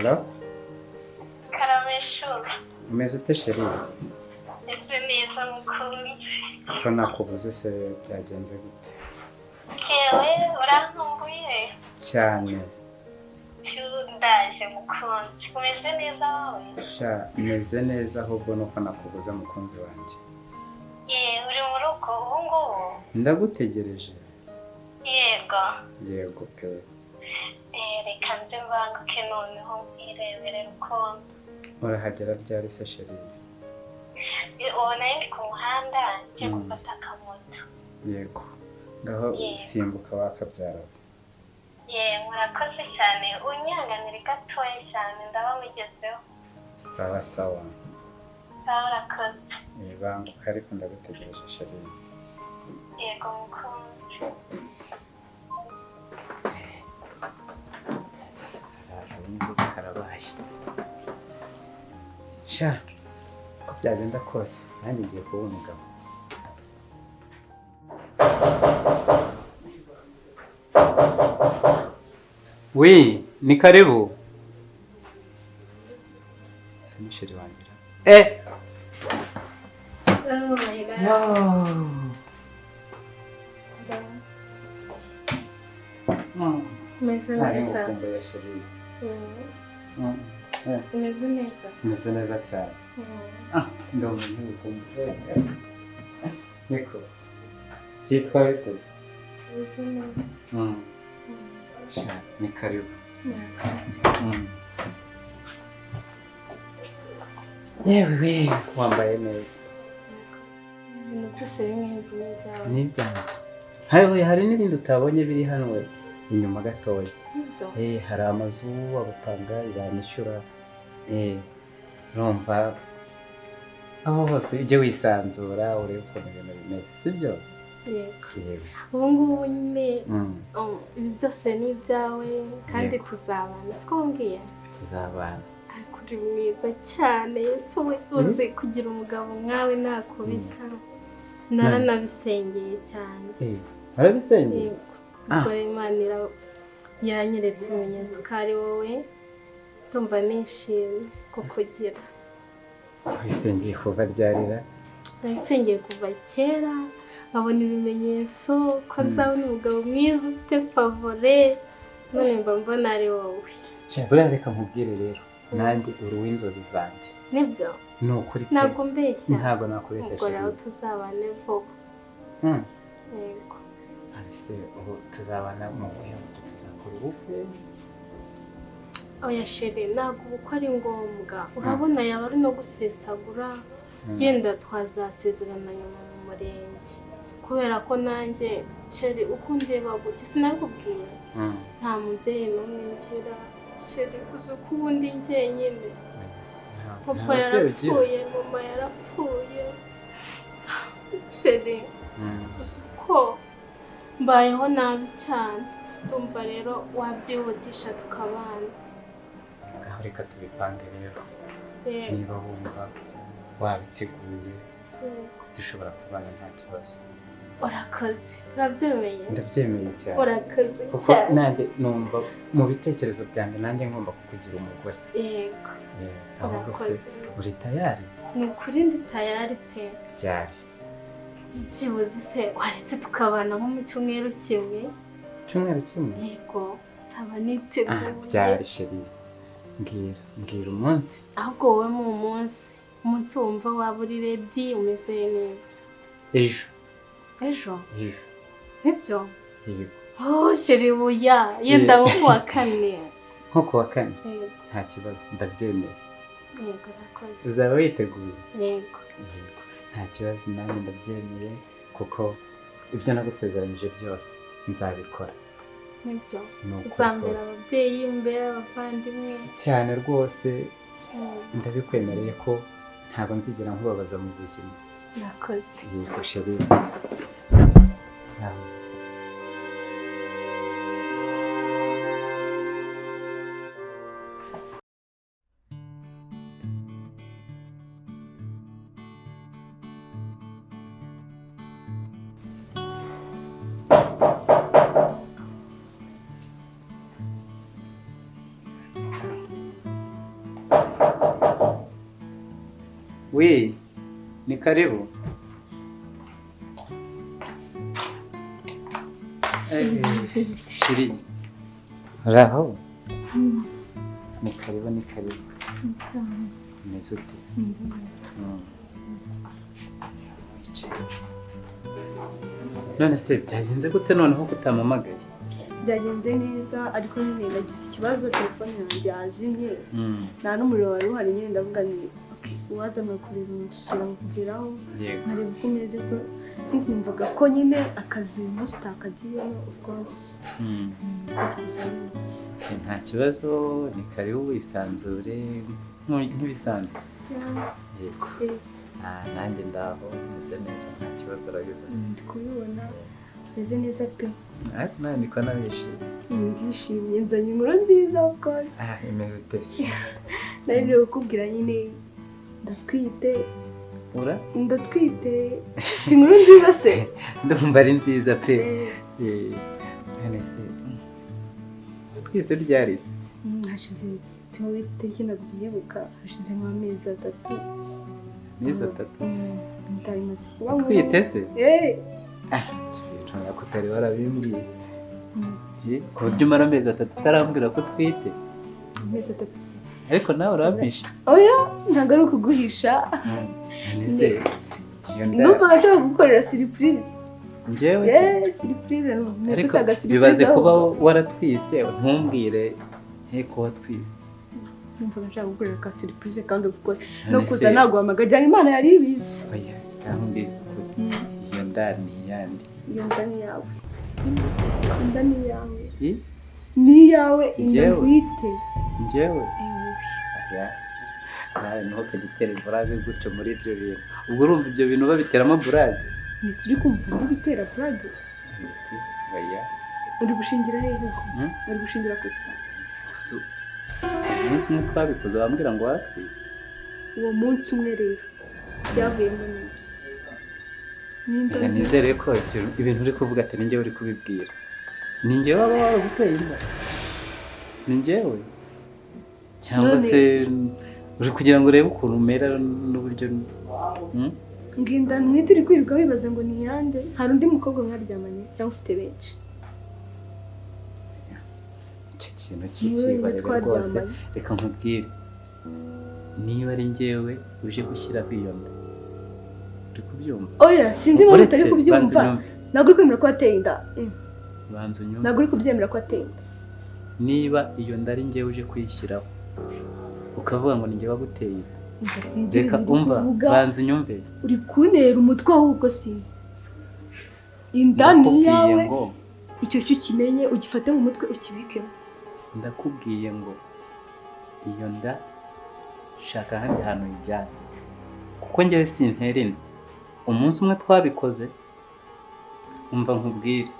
Hello? Karame chou. Umeze ute, chérie? Ese neza, mukunzi. Ko nakubuze se, byagenze gute? Yewe, urankumbuye? Cyane. Chou, ndaje mukunzi. Umeze neza wowe? Sha, meze neza, ahubwo nuko nakubuze, mukunzi wanjye. Ye, uri mu rugo ubu ngubu? Ndagutegereje. Yego. Yego pe. Eh, reka nze mbanguke noneho nkirebere, rukundo. Urahagera ryari se, chérie? Eh, ubu nari ndi ku muhanda ngiye gufata akamoto. Yego, ngaho. Yego. Simbuka wakabyara. Ye, murakoze cyane. Unyanganire gatoya cyane, ndaba mugezeho. Sawa sawa. Sawa, urakoze. Eh, banguka ariko, ndagutegereje, chérie. Yego, mukunzi. Araje ubu, karabaye sha. Uko byagenda kose, nanjye ngiye kuba umugabo. Oui, ni karibu. Ese ni chérie wanjye ra? Eh! Oh my God. Yo! Umeze Nari neza? ngukumbuye, chérie. Eh, Umeze neza? Meze neza cyane. Ah, ndumva ntigukumbuye. Niko. Byitwa bite? Umeze neza. Sha, ni karibu. Murakoze. Yewe we, wambaye neza. Ibintu byose biri mu nzu ni ibyawe? Ni ibyanjye. Hari n'ibindi utabonye biri hano we, inyuma gatoya. Nibyo? Eh, hari amazu abapangayi banyishyura. Eh, urumva aho hose ujye wisanzura, urebe ukuntu ibintu bimeze, sibyo? Yego. Yego. Ubu ngubu nyine ibi byose ni ibyawe kandi Yego. tuzabana, siko wambwiye? Tuzabana. Ariko uri mwiza cyane, Yesu we! Uzi kugira umugabo nkawe ntako bisa. Naranabisengeye cyane. Eh, warabisengeye? Yego. Ubwo rero Imana yanyeretse ibimenyetso ko ari wowe, ndumva nishimye kukugira. Wabisengeye kuva ryarira? Nabisengeye kuva kera, nkabona ibimenyetso ko nzabona umugabo mwiza ufite favor, none mba mbona ari wowe. Sha, buriya reka nkubwire rero, nanjye uri uw'inzozi zanjye. Nibyo? Ni ukuri pe. Ntabwo mbeshya? Ntabwo nakubeshya. Ubwo rero Chérie. tuzabane vuba. Yego. Ese ubu tuzabana mu buhe buryo? Tuzakora ubukwe? Oya chérie, ntabwo ubukwe ari ngombwa. Urabona yaba ari no gusesagura. Yenda twazasezerana nyuma mu murenge, kubera ko nanjye chérie, uko ndeba gutya, sinabikubwiye, nta mubyeyi n'umwe ngira, chérie. Uzi uko ubundi njyenyine? Nta Papa babyeyi ugira? yarapfuye, mama yarapfuye, chérie. Uzi uko mbayeho nabi cyane? Ndumva rero wabyihutisha tukabana. Ngaho reka tubipange rero. Yego. Niba wumva wabiteguye, Yego. dushobora kubana nta kibazo. Urakoze, urabyemeye? Ndabyemeye cyane. Urakoze Kuko cyane. nanjye numva mu bitekerezo byanjye nanjye ngomba kukugira umugore. Yego. Eh, ahubwo se Urakoze. uri tayari? Ni ukuri ndi tayari pe. Ryari? Byibuze se waretse tukabana nko mu cyumweru kimwe? Cyumweru kimwe? Yego, nzaba Ah, niteguye. ryari, chérie? Mbwira, mbwira umunsi. Ahubwo wowe mu munsi wumva waba uri ready, umeze neza. Ejo. Ejo? Ejo. Nibyo? Yego. Oh chérie, buya yenda nko kuwa kane. Nko ku wa kane? Yego. Nta kibazo, ndabyemeye. Yego, urakoze. Uzaba witeguye? Yego. Yego, nta kibazo, nanjye ndabyemeye, kuko ibyo nagusezeranyije byose nzabikora. Nibyo? Ni ukuri Uzambera kose. ababyeyi, mbere abavandimwe? Cyane rwose. Ndabikwemereye ko ntabwo nzigera nkubabaza mu buzima. Urakoze. Yego, chérie. Nawe. Oui, ni karibu. Chérie. Uraho? Ni karibu, ni karibu. Umeze ute? None se byagenze gute noneho kutampamagaye? Byagenze neza, ariko nyine nagize ikibazo, telefone yanjye yazimye, nta n'umuriro wari uhari. Nyine ndavuga ni okay, uwaza nkakureba, gusura, nkugeraho, nkareba uko umeze, ko sinkumvaga ko nyine akazi uyu munsi utakagiyemo, of course. Nta kibazo, ni karibu, wisanzure nk'ibisanzwe. Yego. Nanjye ndaho, meze neza, nta kibazo, urabibona. Ndi kubibona, meze neza pe. Ariko nawe niko nabishimye. Ndishimye, nzanye inkuru nziza, of course. Imeze ite se? Nari ngiye kukubwira nyine, ndatwite. Ura? Ndatwite. Si inkuru nziza se? Ndumva ari nziza pe. None se twise ryari? Hashize, si wowe itariki nabyibuka, hashize nk'amezi 3. Amezi 3? Ndabimaze kuba. Utwite se? Ntabwo utari warabimbwiye. Ku buryo umara amezi 3 utarambwira ko utwite? Amezi 3 se? Ariko nawe urampisha. Oya, ntabwo ari ukuguhisha. None se iyo nda? Numvaga nshaka kugukorera surprise. Njyewe se? Surprise. Ariko bibaze kuba waratwise ntumbwire ko watwise. Numvaga nshaka gukorera ka surprise, kandi of course no kuza naguhamagara, Imana yari ibizi. Oya, ngaho mbizi ukuri. Iyo nda ni iyande? Iyo nda ni iyawe. Inda ni iyawe. Ni iyawe, inda ntwite. Njyewe? Nawe ntukajye burage gutyo muri ibyo bintu. Ubwo urumva ibyo bintu babiteramo burage? Ese uri kumva ndi gutera burage? Oya. Uri gushingira hehe ubwo? Uri gushingira ku ki? Umunsi umwe twabikoze wambwira ngo watwite? Uwo munsi umwe rero byavuyemo n'ibyo. Nizere ko ibintu uri kuvuga atari njyewe uri kubibwira. Ni njyewe waba waraguteye inda? Ni njyewe? Cyangwa se uri kugira ngo urebe ukuntu umera n'uburyo? Nginda ntwite uri kwirirwa wibaza ngo ni iyande? Hari undi mukobwa mwaryamanye cyangwa ufite benshi? Icyo kintu cy'ikibariro rwose, reka nkubwire. Niba ari njyewe uje gushyiraho iyo nda, uri kubyumva? Oya, sinzi impamvu utari kubyumva. Ntabwo uri kwemera ko wateye inda. Banza unyumve. Ntabwo uri kubyemera ko wateye inda. Niba iyo nda ari njyewe uje kuyishyiraho, ukavuga ngo ni njye waguteye inda, reka umva, banza unyumve. Uri kuntera umutwe ahubwo, sinzi. Inda ni iyawe, icyo cyo ukimenye, ugifate mu mutwe, ukibikemo. Ndakubwiye ngo iyo nda shaka ahandi hantu uyijyana, kuko njyewe sintera inda. Umunsi umwe twabikoze, umva nkubwire,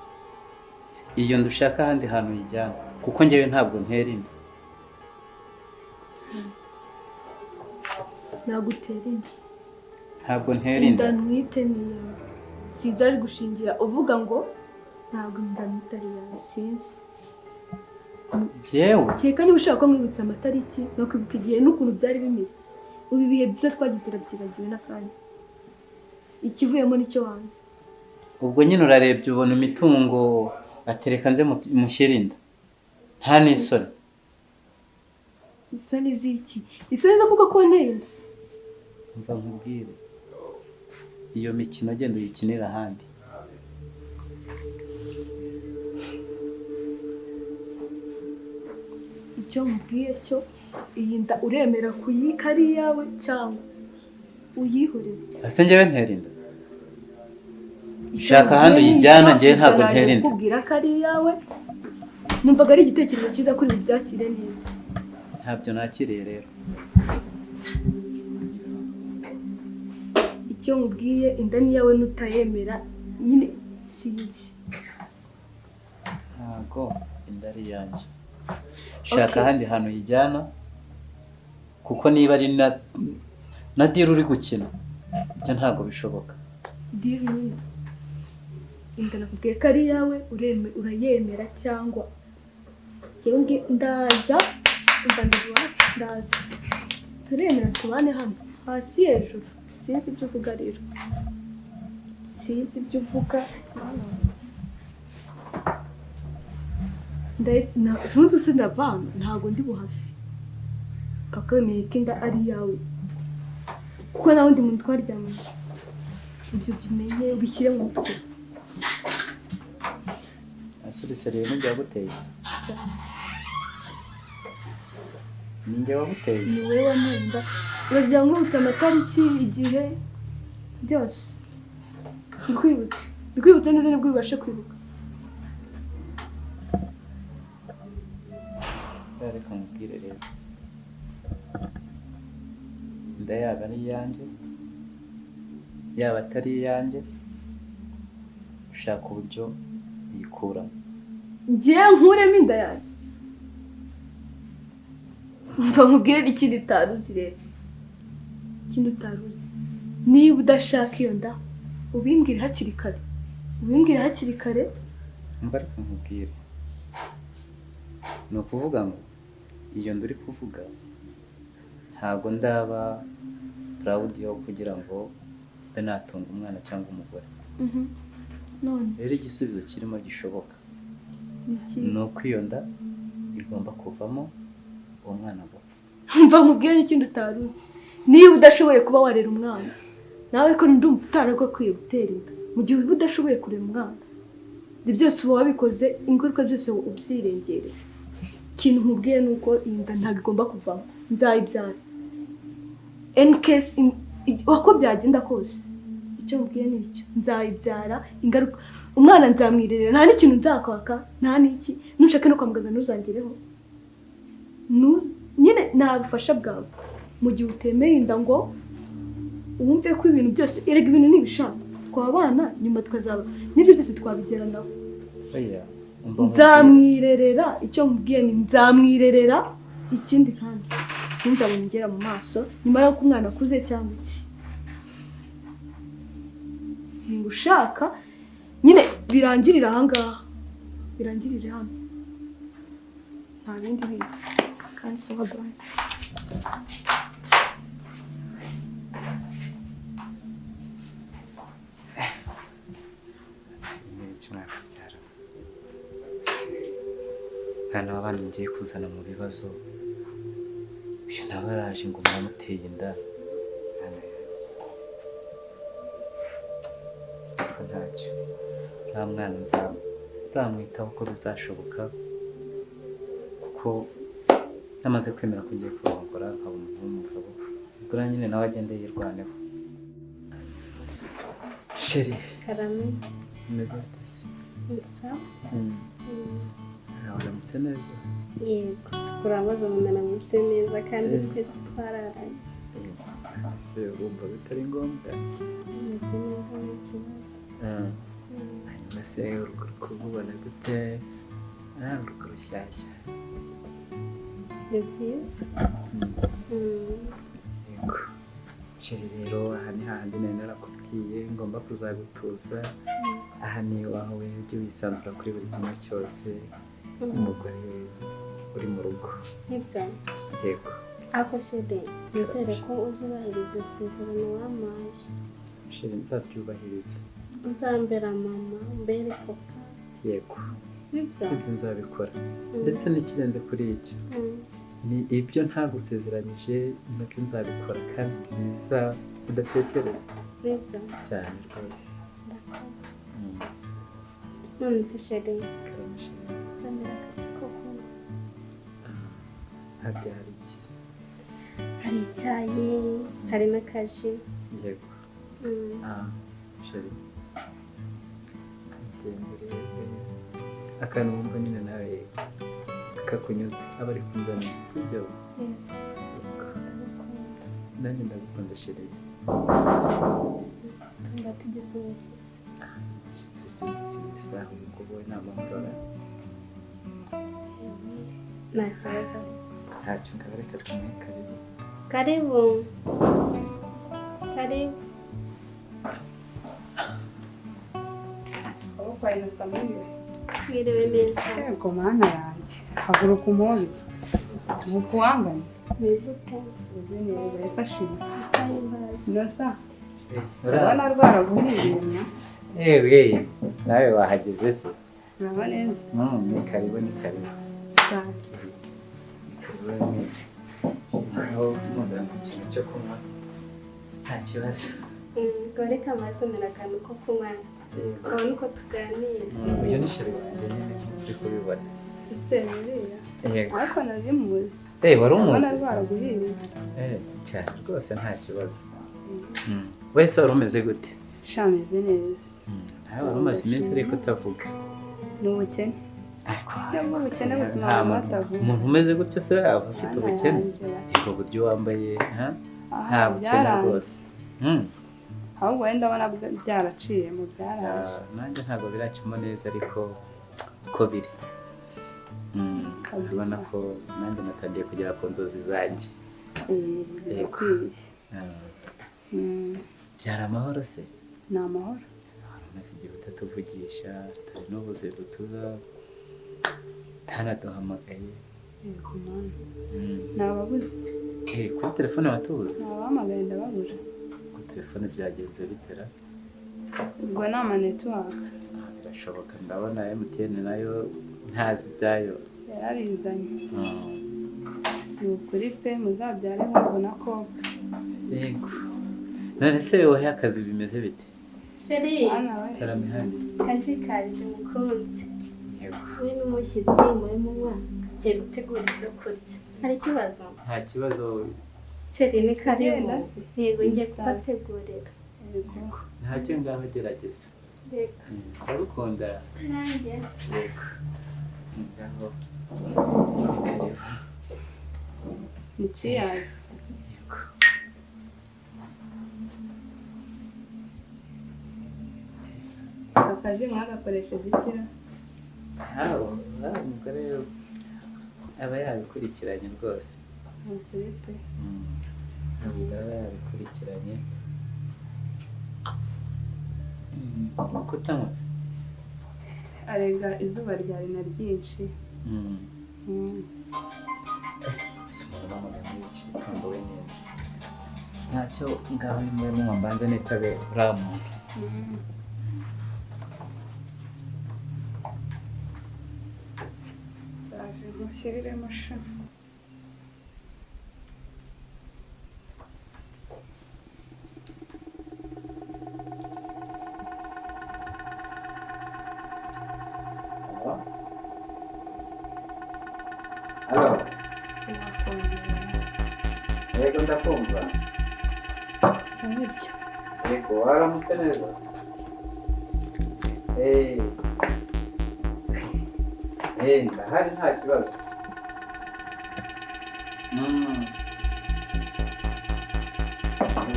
iyo nda ushaka ahandi hantu uyijyana, kuko njyewe ntabwo ntera inda. Ntabwo utera inda. Ntabwo ntera inda. Inda ntwite ni iyawe. Sinzi ari gushingira uvuga ngo ntabwo inda ntwite ari iyawe, sinzi. Njyewe? Kereka niba ushaka ko nkwibutsa amatariki, nkakwibuka igihe n'ukuntu byari bimeze. Ubu ibihe byiza twagize urabyibagiwe n'akanya. Ikivuyemo nicyo wanze. Ubwo nyine urarebye ubona imitungo atereka nze mushyire inda. Nta n'isoni. Isoni z'iki? Isoni zo kuko konteye inda? Umva nkubwire. Iyo mikino genda uyikinira ahandi. Icyo nkubwiye cyo, iyi nda uremera kuyika ari iyawe cyangwa uyihorere? Ese njyewe ntera inda? Shaka ahandi uyijyana, njyewe ntabwo ntera inda. Kukubwira ko ari iyawe, numvaga ari igitekerezo cyiza kuri bubyakire neza. Ntabyo nakiriye rero. Icyo nkubwiye, inda ni iyawe, nutayemera nyine sinzi. Ntabwo inda ari iyanjye. Shaka ahandi hantu uyijyana, kuko niba ari na diri uri gukina, ibyo ntabwo bishoboka. Diri nyine, inda nakubwiye ko ari iyawe, urayemera cyangwa ndaza, umva ndi iwacu, ndaza turemera tubane hano. Hasi hejuru, sinzi ibyo uvuga rero, sinzi ibyo uvuga. Ntunze se ndavanga, ntabwo ndi buhafi paka wemeye ko inda ari iyawe, kuko nta wundi muntu twaryamanye. Ibyo bimenye ubishyire mu mutwe. Asurise rero ntibyaguteye, ni njye waguteye. Ni wowe wampaye inda, uragira ngo nkwibutse amatariki, igihe byose, bikwibutse, bikwibutse neza nibwo ubashe kwibuka. Reka nkubwire rero, inda yaba ari iyanjye yaba atari iyanjye, ushaka uburyo uyikuramo. Ngiye nkuremo inda yanjye? Mva nkubwire n'ikindi utaruzi rero, ikindi utaruzi, niba udashaka iyo nda ubimbwire hakiri kare, ubimbwire hakiri kare. Mva reka nkubwire, ni ukuvuga ngo iyo nda uri kuvuga ntago ndaba proud yo kugira ngo mbe natunga umwana cyangwa umugore. None rero igisubizo kirimo gishoboka ni uko iyo nda igomba kuvamo uwo mwana agapfa. Mva nkubwire n'ikindi utaruzi, niba udashoboye kuba warera umwana nawe, ariko ndumva utaragakwiye gutera inda mu gihe uba udashoboye kurera umwana. Ibyo byose uba wabikoze, ingaruka byose ubyirengere. Ikintu nkubwiye ni uko iyi nda ntabwo igomba kuvamo, nzayibyara in case uko byagenda kose. Icyo nkubwiye ni icyo, nzayibyara, ingaruka umwana nzamwirerera, nta n'ikintu nzakwaka, nta n'iki. Nushake no kwa muganga ntuzangereho, nyine nta bufasha bwawe mu gihe utemeye inda ngo wumve ko ibintu byose, erega ibintu ntibishaka twabana nyuma tukazaba n'ibyo byose twabigeranaho. Nzamwirerera, icyo mubwiye ni nzamwirerera. Ikindi kandi sinzabona ingera mu maso nyuma y'uko umwana akuze cyangwa iki, singushaka nyine birangirira ahangaha, birangirire hano, nta bindi bindi. Kandi sawa bye. Mwana w'abandi ngiye kuzana mu bibazo, uyu nawe araje ngo muramuteye inda. Ariko ntacyo, nta mwana nzamwitaho uko bizashoboka, kuko namaze kwemera ko ngiye kurongora nkaba umuntu w'umugabo, ubwo nyine nawe agende yirwaneho. Sheri, Karame, umeze ute se? Uramutse neza? Yego, sikurambaza ngo ndaramutse neza kandi twese twararanye. Ese urumva bitari ngombwa? Meze neza nta kibazo. Hanyuma se urugo rukubona gute? Urugo rushyashya. Ni byiza. Yego. Sheri rero aha ni hahandi nari narakubwiye ngomba kuzagutuza. Aha ni iwawe, ujye wisanzura kuri buri kimwe cyose. Umugore uri mu rugo. Nibyo. Yego. Ako sheri, nizere ko uzubahiriza isezerano wampaye. Sheri nzabyubahiriza. Uzambera mama, mbere papa. Yego. Nibyo. Ibyo nzabikora. Ndetse n'ikirenze kuri icyo. Ni ibyo ntagusezeranyije nabyo nzabikora kandi byiza udatekereza. Nibyo. Cyane rwose. Ndakoze. None se sheri, Karame sheri. uzambera akati ko kunywa. Harya hari iki? Hari icyayi, hari n'akaji. Yego. Sheri. Genda urebe akantu wumva nyine nawe kakunyuze aba ari kunzanira, sibyo? Yego. Nanjye ndagukunda sheri. Tuba tugeze umushyitsi. Umushyitsi usimbutse isaha ubu ngubu nta Nta kibazo. Ntacyo, ngabareka tumuhe karibu. Karibu. Karibu. Mwiriwe neza. Yego mana yanjye, haguruka umubi. Nuko wanganye. Meze ute? Meze neza, yafashije. Isa n'imbazi. Innocent. Urabona rwaraguhiriye. Ewe, nawe wahageze se? Uraba neza. Ni karibu, ni karibu. Cyane. Ni karibu mwese. Aho muzana ikintu cyo kunywa nta kibazo. Ubwo reka mbazanire akantu ko kunywa tubone uko tuganira. Uyu ni chéri wanjye nyine uri kubibona. Ese buriya? Yego. Ariko nari muzi. Wari umuzi? Urabona rwaraguhiriye. Cyane rwose nta kibazo. Wese wari umeze gute? Sha meze neza. Nawe wari umaze iminsi ariko utavuga. Ni ubukene. Ariko Nubwo ubukene butuma abantu batavuga. Umuntu umeze gutyo se yaba afite ubukene? Ubwo buryo wambaye nta bukene rwose. Ahubwo wenda ndabona byaraciye mu byaraje. Nanjye ntabwo biracamo neza ariko uko biri. Urabona ko nanjye natangiye kugera ku nzozi zanjye. Birakwiye. Byari amahoro se? Ni amahoro. Umaze igihe utatuvugisha, turi n'ubuzirutse uza ntanaduhamagaye. Yego mama. Nababuze. Kuri telefone watubuze? Nabahamagaye ndababura. Kuri telefone byagenze bitera? Ubwo ni ama network. Birashoboka, ndabona MTN nayo ntazi ibyayo. Yararizanye. Ni ukuri pe muzabyare nk'ubwo na kobwa. Yego. None se wowe akazi bimeze bite? Chéri. Karamihani. Kaje kaje mukunzi. Yego. We n'umushyitsi muri munywa ngiye gutegura ibyo kurya. Hari ikibazo? Nta kibazo. Chéri ni karibu. Yego ngiye kubategurira. Yego. Ntacyo ngaho gerageza. Yego. Ndagukunda. Nanjye. Yego. Ngaho. Karibu. Ni cheers. Yego. Akaje mwagakoresheje ikira? Umugore aba yabikurikiranye rwose. Umugore aba yabikurikiranye. Kutanywa? Arega izuba ryari na ryinshi. Ntacyo ngaho ni muri munywa mbanze nitabe uriya muntu. Gushyiremo sha. Halo. Yego ndakumva. Nibyo. Yego waramutse neza. Ndahari nta kibazo.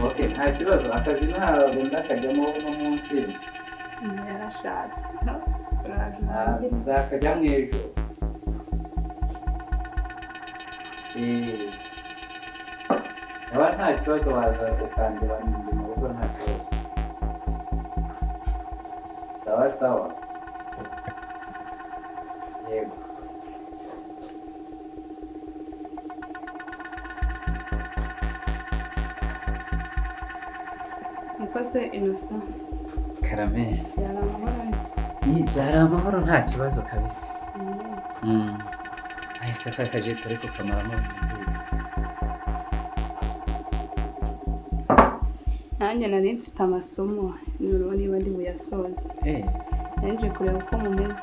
Okay, nta kibazo akazi ntabwo ndakajyamo uno munsi. Yarashatse. Nzakajya mu ejo. Sawa nta kibazo waza gutangira ndi mu rugo nta kibazo. Sawa sawa. Yego. Niko se Innocent. Karame. Byari amahoro. Byari amahoro nta kibazo kabisa. Ahise ka kajeti ariko kamaramo. Nanjye nari mfite amasomo nurubona niba ndi buyasoze. Nje kureba uko mumeze.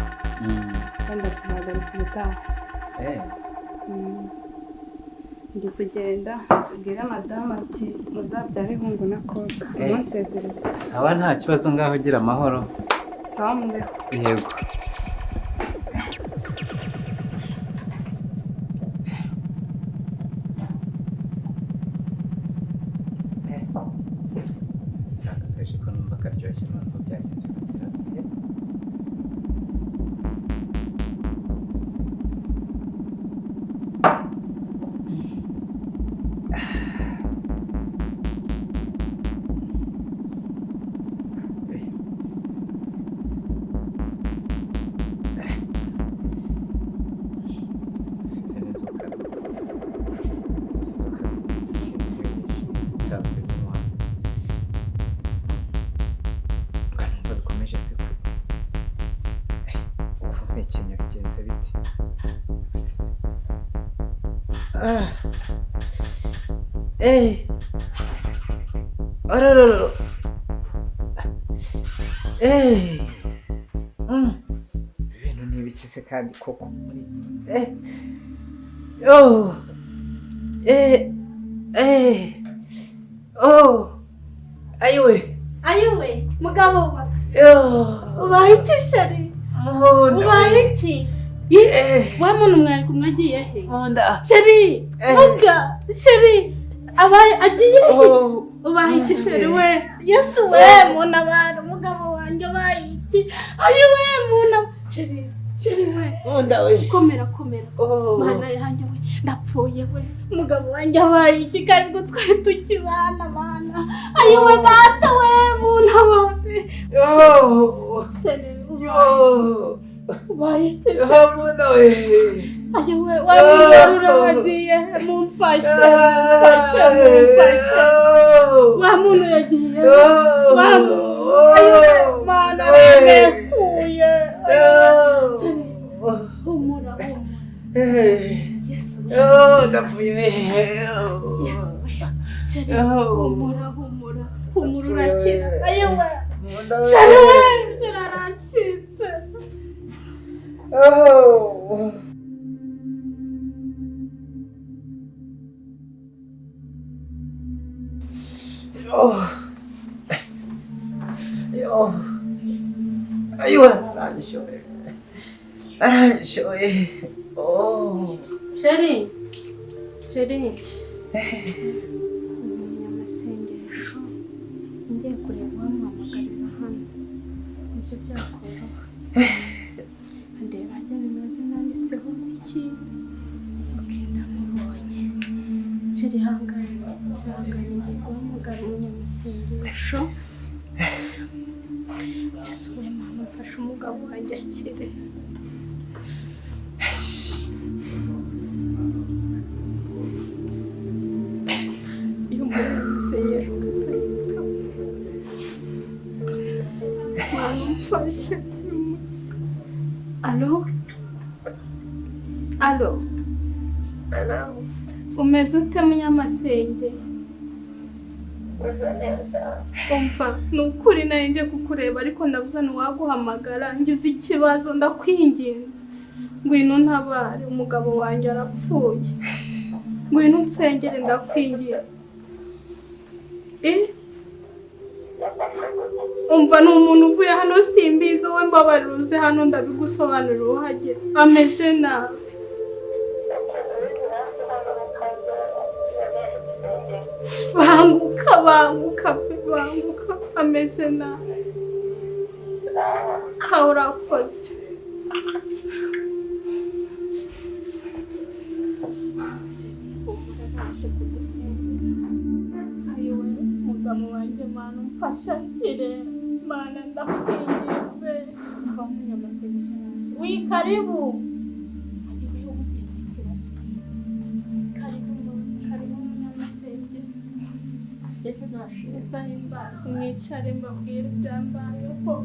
Wenda tuzagaruka ubutaha. Ndi kugenda ubwira madamu ati muzabyare hungu na kobwa. Umunsi. Sawa nta kibazo ngaho gira amahoro. Sawa mubeho. Yego. Akaje ko numva karyoshye noneho byagenze gutera. Size n'inzoka. Ah. Eh. Arararara. Eh. Ibintu ni ibiki se kandi koko muri eh. Oh. Eh. Eh. Oh. Ayiwe. Ayiwe, mugabo wa. Yo. Ubaye iki chéri? Munda. Ubaye iki? Eh. Wa muntu mwari kumwe agiye he? Munda. Chéri, Eh. vuga. Chéri, abaye agiye he? Oh. Ubaye iki chéri we? Yesu we, muntu abantu, umugabo wanjye abaye iki? Ayiwe, muntu. Chéri, chéri we. Munda we. Komera, komera. Oh. Mana yanjye we, ndapfuye we. Umugabo wanjye abaye iki kandi ubwo twari tukibana mana. Ayiwe data we, muntu abaye. Yo. Chéri, ubaye iki? Yo. Ubaye iki chéri? Oh, munda we. Ayiwe, wa muntu wagiye mumfashe, mumfashe, mumfashe. Wa muntu yagiye, wa muntu, ayiwe, mana yarekuye. Chéri, humura, humura. Yesu we, Oh, ndapfuye we. Yesu we. Chéri, humura, humura, humura urakira. Ayiwe, Munda we. chéri we, chéri arancitse. Oh. Oh. Yo. Ayiwe, aranshoye. Aranshoye. Oh. Chéri, chéri, umunyamasengesho ngiye kureba uwamuhamagarira hano nibyo byakoroha. Ndeba njye nimero ze nanditseho iki? Okay, ndamubonye. Chéri ihangane, ihangane ngiye guhamagara umunyamasengesho. Yesu we mama mfashe umugabo wanjye akire. Iyo umunyamasengesho ukatayita. Mama mfashe. Alo? Alo? Umeze ute munyamasenge? Umva, ni ukuri nari nje kukureba ariko ndabuze ntiwaguhamagara, ngize ikibazo ndakwinginze. Ngwino untabare, umugabo wanjye arapfuye. Ngwino unsengere ndakwinginze. Eh? Umva, ni umuntu uvuye hano simbizi, wowe mbabarira uze hano ndabigusobanurira uhageze. Ameze nabi. Banguka, banguka pe, banguka, ameze nabi. Ka urakoze. Naje kugusengera. Ayiwe, mugabo wanjye mana umfasha akire. Mana ndakwinginze. Mva umunyamasengesho yaje. Wi karibu. Ayiwe, ugiye gukira. Karibu, karibu munyamasengesho. Yesu nashimwe. Yesu ahimbazwe, mwicare mbabwire ibyambayeho.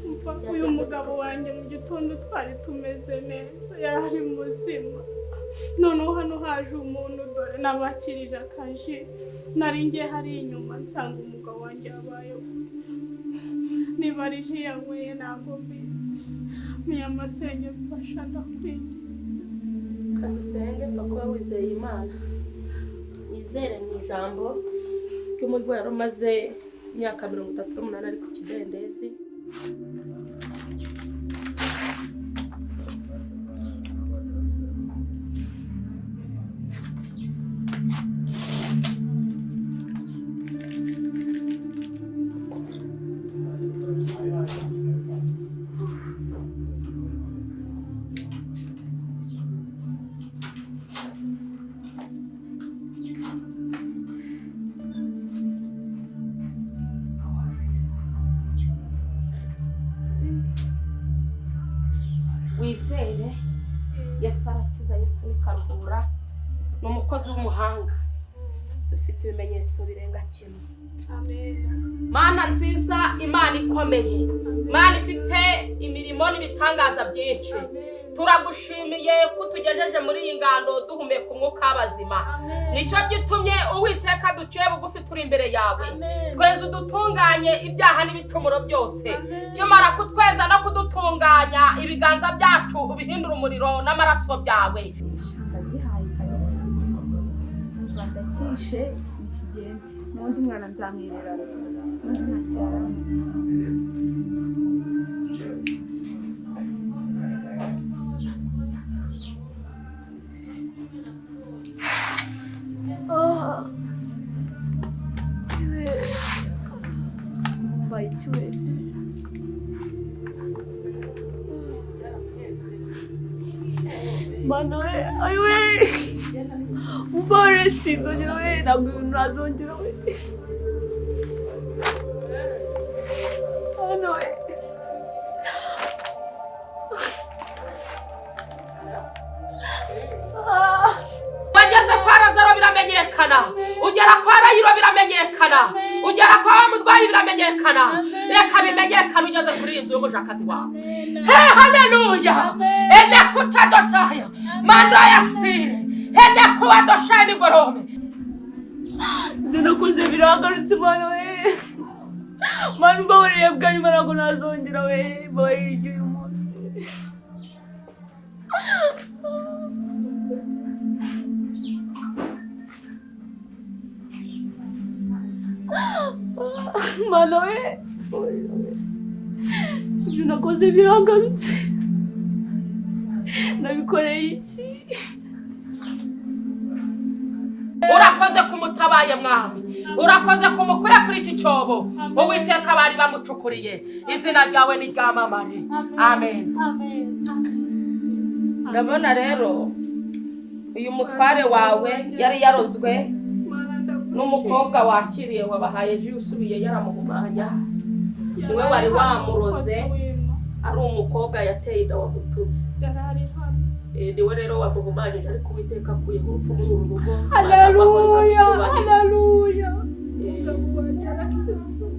Umva, uyu mugabo wanjye mu gitondo twari tumeze neza, yari muzima. Noneho hano haje umuntu dore nabakirije akaji, nari ngiye hari inyuma nsanga umugabo wanjye yabaye gutya. Niba ari ji yanyweye ntabwo mbizi. Munyamasenge mfasha ndakwinginze. Kadusenge pfa kuba wizeye Imana. Wizere mu ijambo ry'umurwayi wari umaze imyaka 38 ari ku kidendezi. Wizere Yesu arakiza, Yesu ni karuhura, ni umukozi w'umuhanga. Dufite ibimenyetso birenga kimwe. Mana nziza, Imana ikomeye, Imana ifite imirimo n'ibitangaza byinshi, turagushimiye ko utugejeje muri iyi ngando duhumeka umwuka w'abazima. Nicyo gitumye Uwiteka duciye bugufi turi imbere yawe, tweze udutunganye ibyaha n'ibicumuro byose. Kimara kutweza no kudutunganya, ibiganza byacu ubihindura umuriro n'amaraso byawe. Ndagihaye kabisa, umva ndakishe ikigende, n'undi mwana nzamwirerana, n'undi ntacyo yarangiye. Mana we, ayiwe, umbabarire sinzongera we, ntabwo ibintu nazongera we. Mana we. Wageze kwa Lazaro biramenyekana, ugera kwa Rayiro biramenyekana, ugera kwa wa murwayi biramenyekana. Reka bimenyekane ugeze kuri iyi nzu y'umujakazi wawe. He, haleluya! Ene kutadotaya mando yasire ene kuwadoshani gorome. Ibyo nakoze biragarutse Mana we. Mana umbabarire bwa nyuma, ntabwo nazongera we, mbabarire iby'uyu munsi. Mana we, ibyo nakoze biragarutse, nabikoreye iki? Urakoze kumutabaye mwami, urakoze kumukura kuri iki cyobo Uwiteka bari bamucukuriye. Izina ryawe ni ryamamare. Amen. Ndabona rero uyu mutware wawe yari yarozwe n'umukobwa wakiriye wabahaye ji usubiye yaramuhumanya, niwe wari wamuroze, ari umukobwa yateye inda wamutumye. Niwe rero wamuhumanyije, ariko Uwiteka akuyeho urupfu muri uru rugo. Haleluya, haleluya.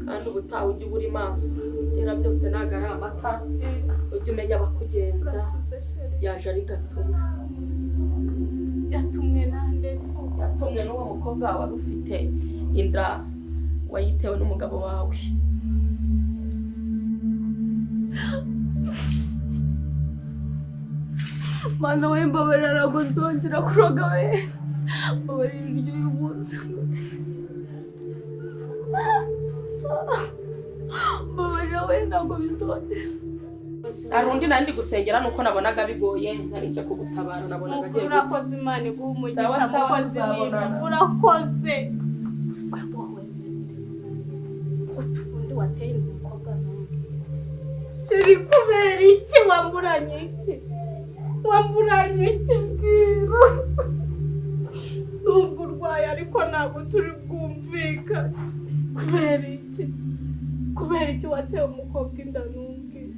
Kandi ubutaha ujye uba uri maso, kera byose ntabwo ari amata, ujye umenya abakugenza. Yaje ari gatumwa, yatumwe nande? Yatumwe n'uwo mukobwa wari ufite inda wayitewe n'umugabo wawe. Mana we, mbabarira ntabwo nzongera kuroga we, mbabarira iry'uyu munsi, mbabarira we, ntabwo bizongera. Hari undi nari ndi gusengera nuko nabonaga bigoye, nari nje kugutabara, nabonaga agiye. Urakoze Imana iguhe umugisha mukozi w'Imana, urakoze. Utundi wateye umukobwa ntumbwire, turi kubera iki wamburanye iki? Wamburanye iki mbwira? Nubwo urwaye ariko ntabwo turi bwumvikane. Kubera iki? Kubera iki wateye umukobwa inda ntumbwire?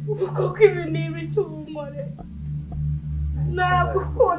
Ubu koko ibi ni ibiki ubu nkore? Nagukunda.